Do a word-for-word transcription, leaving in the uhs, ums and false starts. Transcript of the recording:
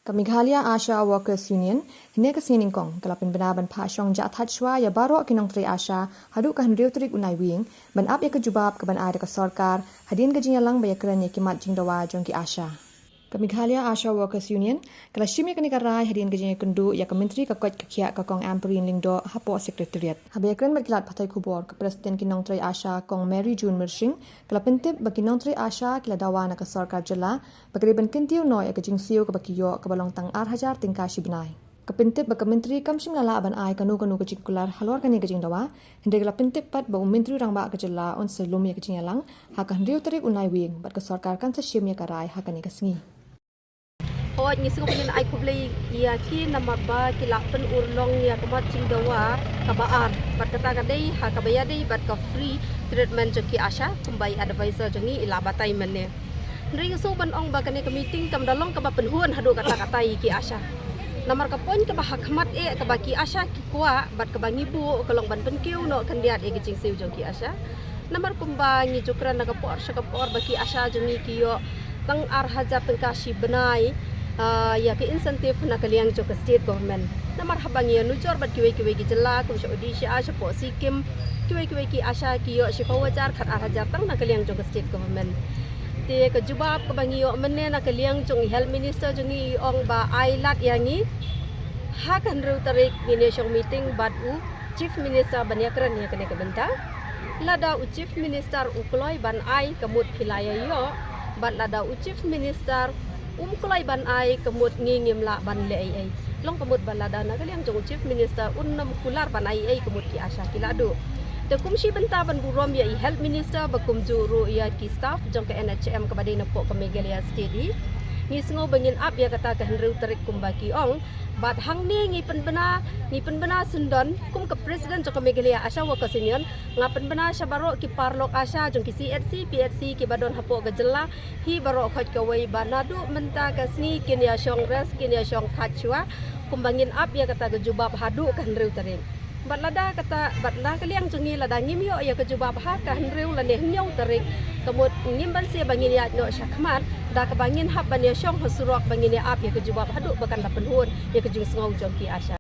Ka Meghalaya ASHA Workers Union hynne ka sngi nyngkong ka la pynbna ban phah shong jahthait shuwa ïa baroh ki nongtrei ASHA haduh ka hynriew tarik u Naiwieng ban ap ïa ka jubab ka ban ai da ka sorkar hadien ka jingïalang ba ïakren ïa ki mat jingdawa jong ki ASHA. Ka Meghalaya ASHA Workers Union ka la shim ïa kane ka rai hadien ka jingïakynduh ïa ka Myntri ka koit ka khiah ka Kong Ampareen Lyngdoh hapoh Secretariat. Haba ïakren bad ki lad pathai khubor, ka President ki nongtrei ASHA Kong Mary June Myrsing ka la pyntip ba ki nongtrei ASHA ki la dawa na ka sorkar jylla ba ka dei ban kyntiew noh ïa ka jingsiew kaba ki ïoh kaba long tang ar hajar tyngka shi bnai. Ka pyntip ba ka Myntri kam shym la lah ban ai kano kano ka jingkular halor kane ka jingdawa, hynrei ka la pyntip pat ba u Myntri Rangbah ka jylla un sa lum ïa ka jingïalang ha ka hynriew tarik u Naiwieng bad ka sorkar kan sa shim ïa ka rai ha kane ka sngi. Hooid, ngi sngew ba ngin ai khublei ïa ki namar ba ki la pynurlong ïa ka mat jingdawa kaba ar, bad kata ka dei ha kaba ïadei bad ka free treatment jong ki ASHA, kumba i advisor jong ngi i la batai mynne. Hynrei ngi sngew ban ong ba kane ka meeting kam da long kaba pynhun haduh katta katta ïa ki ASHA. Namar ka point kaba ha khmat eh kaba ki ASHA ki kwah bad kaba ngi buh ka long ban pynkiew noh khyndiat ïa ki jingsiew jong ki ASHA. Namar kumba ngi ju kren na ka por sha ka por ba ki ASHA jong ngi ki ïoh tang ar hajar tyngka shi bnai, ah, ïa ka incentive na ka liang jong ka state government. Namar haba ngi ïanujor bad kiwei kiwei ki jylla kum sha Odisha, shapoh Sikkim, kiwei kiwei ki ASHA ki ïoh shiphew hajar khat ar hajar tang na ka liang jong ka state government. Te ka jubab kaba ngi ïoh mynne na ka liang jong i Health Minister jong ngi i ong ba ai lad ïa ngi ha ka hynriew tarik ngin ïa shong meeting bad u Chief Minister ban ïakren ïa kane ka bynta. Lada u Chief Minister u kloi ban ai, ka mut phi la ïa ïoh, bad lada u Chief Minister um kloi ban ai, ka mut ngi ngim lah ban leh ei ei. Long ka mut ba lada na ka liang jong u Chief Minister un nym kular ban ai ei, ka mut ki ASHA ki la duh. Te kum shi bynta ban burom ïa i Health Minister ba kumjuh ruh ïa ki staff jong ka NHM kaba dei napoh ka Meghalaya State hi, ngi sngew ba ngin ap ïa kata ka hynriew tarik kumba ki ong. Bad hangne ngi pynbna, ngi pynbna syndon kum ka President jong ka Meghalaya ASHA Workers Union, nga pynbna sha baroh ki paralok ASHA jong ki CHC, PHC kiba don hapoh ka jylla hi baroh khoit kawei ba naduh mynta ka sngi kin ïa shong rest, kin ïa shong thait shuwa, kumba ngin ap ïa kata ka jubab haduh ka hynriew tarik. Bad lada kata, bad na ka liang jong ngi lada ngim ïoh ïa ka jubab ha ka hynriew lane hynñiew tarik, ka mut ngim banse ba ngin ïaid noh shakhmat, da kaba ngin hap ban ïa shong ha surok ba ngin ïa ap ïa ka jubab haduh ba kan da pynhun ïa ka jingsngew jong ki ASHA.